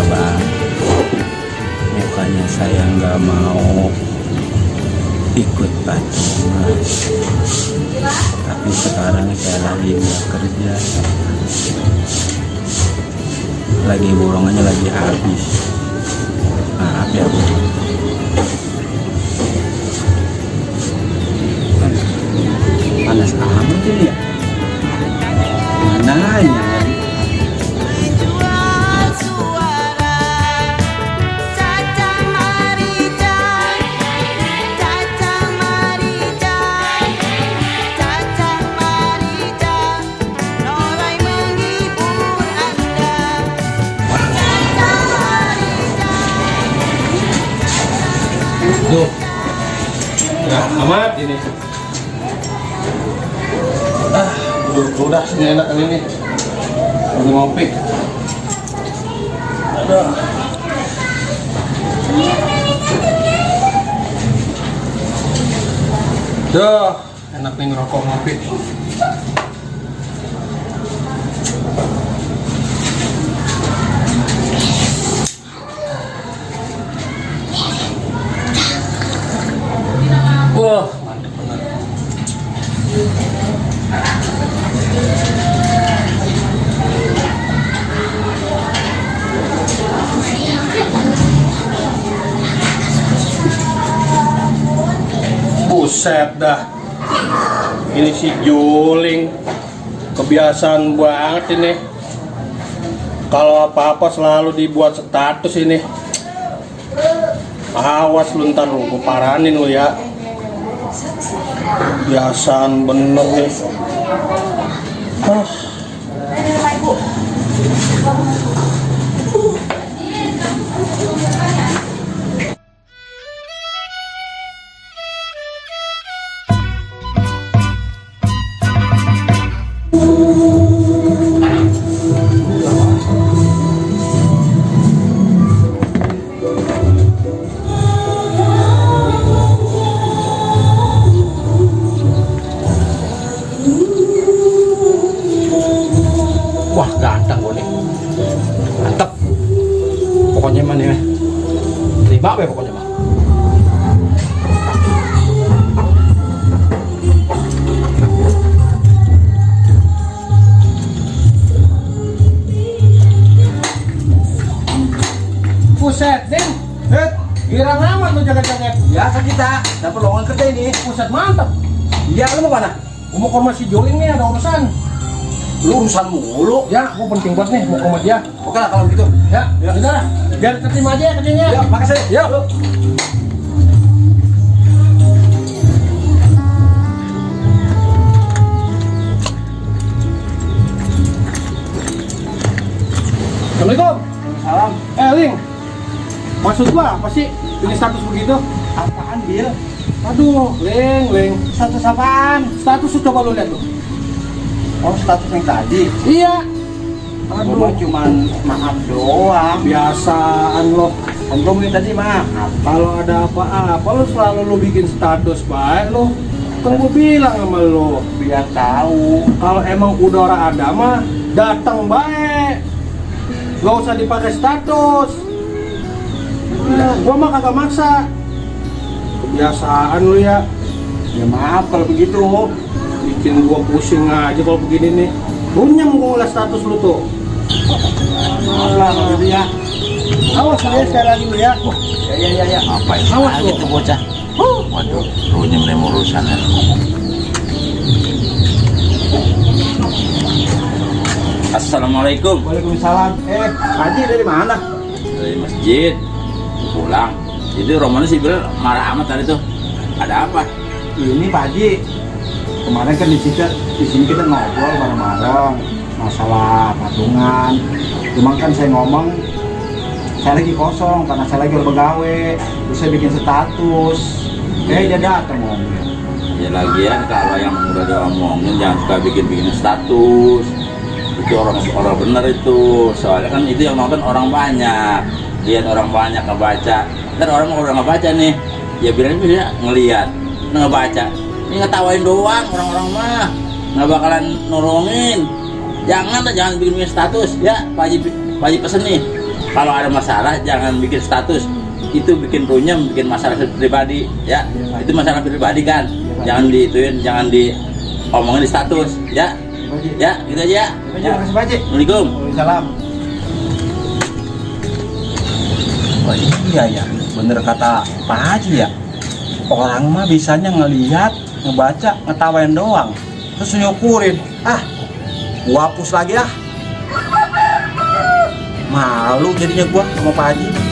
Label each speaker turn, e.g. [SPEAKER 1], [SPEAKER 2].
[SPEAKER 1] ya bang, bukannya saya nggak mau ikut patungan, tapi sekarang saya lagi nggak kerja, lagi bolongannya lagi habis. Maaf ya bu. Panas amat ini ya. Mana yang lagi?
[SPEAKER 2] Tuh, nggak amat ini. Udah sini enak kali ini. Lagi ngopi. Aduh. Duh, enak nih ngerokok ngopi. Wah, mantap benar. Buset dah. Ini si Juling kebiasaan banget ini. Kalau apa-apa selalu dibuat status ini. Awas lu ntar lu, gua paranin lu ya. Biasaan bener nih. Wah, ganteng gue nih. Mantap. Pokoknya mana ya? Terima be pokoknya mah. Buset, Ding. Girang amat lu jaga-jaga.
[SPEAKER 3] Biasa kita, dapat lowongan kerja ini.
[SPEAKER 2] Buset, mantap.
[SPEAKER 3] Iya, lu mau mana?
[SPEAKER 2] Gua mau ke rumah si Joling nih, ada urusan.
[SPEAKER 3] Lu urusan mulu.
[SPEAKER 2] Ya, gua penting buat nih, mau ke rumah dia.
[SPEAKER 3] Oke lah kalau gitu.
[SPEAKER 2] Ya, udah lah. Biar keterima aja ya kerjanya.
[SPEAKER 3] Ya, makasih.
[SPEAKER 2] Yuk. Assalamualaikum.
[SPEAKER 3] Salam.
[SPEAKER 2] Ling, maksud gua apa sih bikin status begitu?
[SPEAKER 3] Apaan, Bil?
[SPEAKER 2] Aduh, Ling.
[SPEAKER 3] Status apaan?
[SPEAKER 2] Status tuh coba lu lihat tuh.
[SPEAKER 3] Oh, status yang tadi.
[SPEAKER 2] Iya.
[SPEAKER 3] Gua
[SPEAKER 2] Aduh,
[SPEAKER 3] cuman maaf doang.
[SPEAKER 2] biasaan lo.
[SPEAKER 3] Kan gua minta tadi maaf.
[SPEAKER 2] Kalau ada apa-apa lo selalu lo bikin status baik lo. Kan gua bilang sama lo,
[SPEAKER 3] Biar tahu.
[SPEAKER 2] kalau emang udah orang ada mah datang baik. Gak usah dipakai status. Nah, gua mah kagak maksa. Kebiasaan lu ya.
[SPEAKER 3] Ya maaf kalau begitu.
[SPEAKER 2] Bikin gua pusing aja kalau begini nih. Runyam gua ngeliat status lu tuh.
[SPEAKER 3] Maaf lah kalau gitu ya.
[SPEAKER 2] Awas ya sekali lagi lu ya.
[SPEAKER 3] Ya.
[SPEAKER 1] Apa itu?
[SPEAKER 2] Awas lu.
[SPEAKER 1] Gitu bocah. Waduh, runyam nih urusan ya. Assalamualaikum.
[SPEAKER 3] Waalaikumsalam. Haji dari mana?
[SPEAKER 1] Dari masjid pulang. Itu Romano sih bilang marah amat tadi tuh. Ada apa?
[SPEAKER 3] Ini Pak Haji. Kemarin kan di sini kita ngobrol bareng-bareng masalah patungan. Cuma kan saya ngomong saya lagi kosong karena saya lagi bergawe. Terus saya bikin status. Dia datang ngomongin.
[SPEAKER 1] Ya lagian kalau yang udah diomongin jangan suka bikin status. Itu orang bener itu. Soalnya kan itu yang nonton orang banyak. Lihat orang banyak ngebaca. Ntar orang udah ngebaca nih. Ya biasanya ngelihat, ngebaca. Ini ngetawain doang orang-orang mah. Nggak bakalan nolongin. Jangan bikin status ya. Pak Haji pesen nih. Kalau ada masalah jangan bikin status, itu bikin runyam, bikin masalah pribadi ya. Itu masalah pribadi kan, jangan diituin, jangan diomongin di status ya. Ya, gitu aja ya.
[SPEAKER 3] Terima kasih Pak Haji.
[SPEAKER 1] Assalamualaikum.
[SPEAKER 3] Waalaikumsalam.
[SPEAKER 4] Oh iya ya, bener kata Pak Haji ya. Orang mah bisanya ngelihat, ngebaca, ngetawain doang, terus nyukurin. Gua hapus lagi ah. Malu jadinya gua sama Pak Haji.